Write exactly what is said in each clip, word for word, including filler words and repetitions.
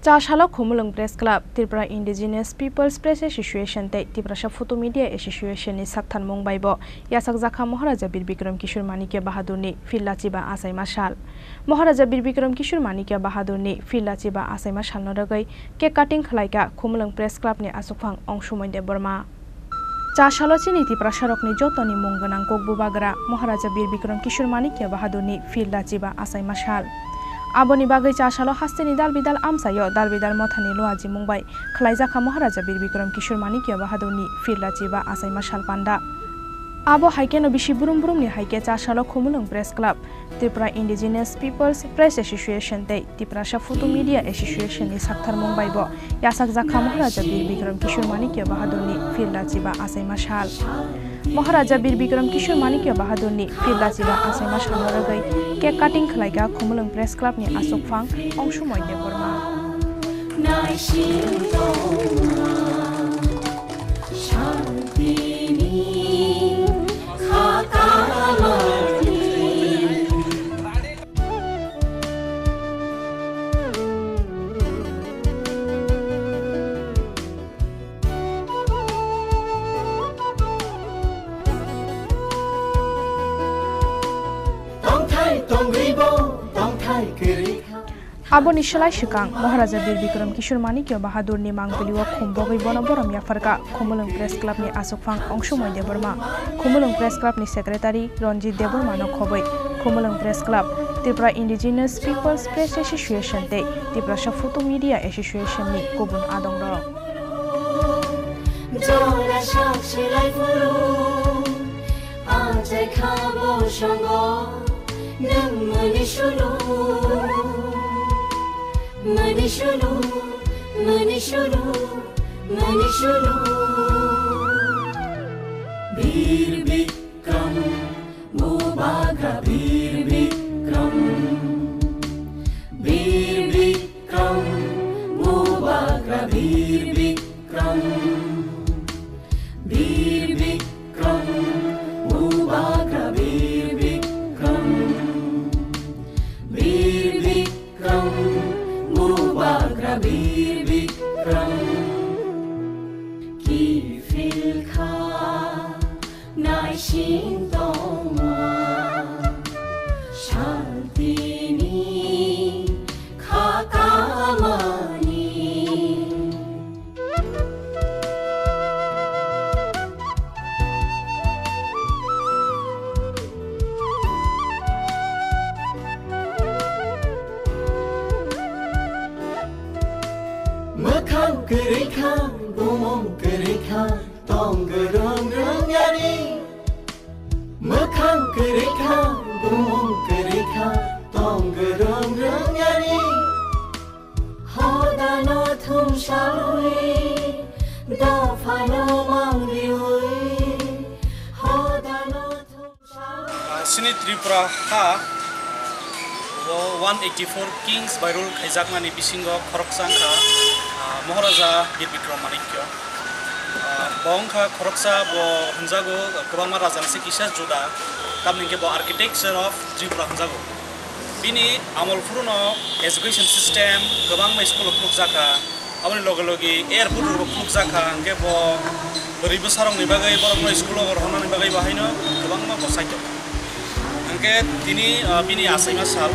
Chasalo Khumulwng Press Club, Tripura Indigenous People's Press Association tei Tiprasa Photo Media Association ni saktharmung bai bo yachakjakha Maharaja Bir Bikram Kishore Manikya Bahadurni phir lachiba achaima sal. Maharaja Bir Bikram Kishore Manikya Bahadurni phir lachiba achaima salno rwgwi cake cutting khlaikha Khumulwng Press Club ni achukphang Ongsumoi Debbarma. Chasalo chini Tiprasarokni jotoni mung gwnang kok bubagra Maharaja Bir Bikram Kishore Manikya Bahadurni phir lachiba achaima sal. Aboni bagwi chasalo hasteni dal bidal amchaio dal bidal mothani luajimung bai khlaijakha Maharaja Bir Bikram Kishore Manikya Bahadurni phir lachiba achaima sal panda. Abo hai kheno bisi brum brumni hai khe chasalo Khumulwng Press Club, Tripura Indigenous People's Press Association tei Tiprasa Photo Media Association ni saktharmung bai bo yachakjakha Maharaja Bir Bikram Kishore Manikya Bahadurni phir lachiba achaima sal. Maharaja Bir Bikram Kishore Manikya Bahadurni phir lachiba achaima salno rwgwi cake cutting khlaikha Khumulwng Press Club ni achukphang Ongsumoi Debbarma. Naising tongma shantini kha kamani. Tongthai tongwibo, tongthai kwrwi kha. Aboni slai swkang Maharaja Bir Bikram Kishore Manikya Bahadurni mangpili o khum bogwi bono borom yapharkha Khumulwng Press Club ni achukphang Ongsumoi Debbarma, Khumulwng Press Club ni Secretary Ranjit Debbarma no khobwi Khumulwng Press Club, Tripura Indigenous People's Press Association tei Tiprasa Photo Media Association ni kubun adongrok. Jora sak silai phuru, achai kha bo songo, nwng mani sulu, mani sulu, mani sulu, mani sulu. Bir Bikram, Bubagra Bir Bikram, Bir Bikram, Bubagra Bir Bikram, Bir Bikram, Bubagra Bir Bikram, Bir Bikram, Bubagra Bir Bikram. Kiphil kha. Naising tongma shantini kha kamani. Mwkhang kwrwi kha, bumung kwrwi kha, tong gwrwng rwng yani. Mwkhang kwrwi kha, bumung kwrwi kha, tong gwrwng rwng yani. Hodano thumsawi, dophano mangriwi, hodano thumsawi. Ah, chini Tripura ha o one eighty four Kings by rule khaijakmani bisingo khoroksa wngkha, ah, Maharaja Bir Bikram Manikya. Ah, bo wngkha khoroksa, bo hwnjago kwbangma rajani se kisa juda, tamni hwnkhe bo architecture of Tripura hwnjago. Bini amol phuruno education system kwbangma school o phunukjakha, aboni loge loge airport rokbo phunukjakha, hwnkhe bo bwrwi bwsarokni bagwi borokno school o rohornani bagwi bo haino kwbangma bo saitok. Hwnkhe tini, ah, bini achaima sal,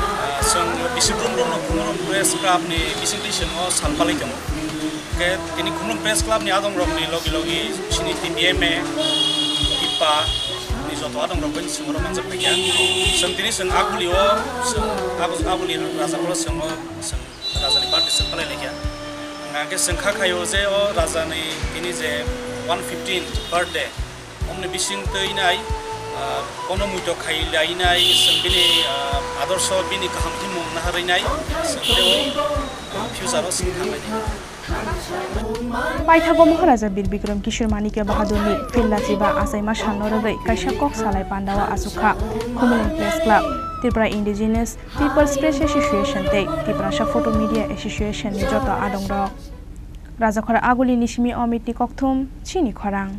ah, chwng bisi brum brumno Khumulwng Press Club ni bisingtwi chwng o sal palwi tongo. Hwnkhe tini Khumulwng Press Club ni adongrokni logi logi chini T P M A, TIPA ni joto adongrok bai chwng oro manjak phaikha. Chwng tini chwng abuli o, chwng abo-, abuli rajakhoro chwng o, chwng rajani birthday chwng palai laikha. Hwnkhe chwng kha khaio je o rajani tini je one fifteen birthday, omni bising twi nai, ah, bono muito khai lai nai, chwng bini, ah, adorsho bini kaham himung naharwi nai, chwng tei o, ah, future o chwng thanglai nai. Paithago Maharaja Bir Bikram Kishore Manikya Bahadurni phir lachiba achaima salno rwgwi kaisa kok salai pandao achukha Khumulwng Press Club, Tripura Indigenous People's Press Association tei Tiprasa Photo Media Association ni joto adongrok. Rajakhora Aguli ni simi Amit ni kokthum, chini khorang.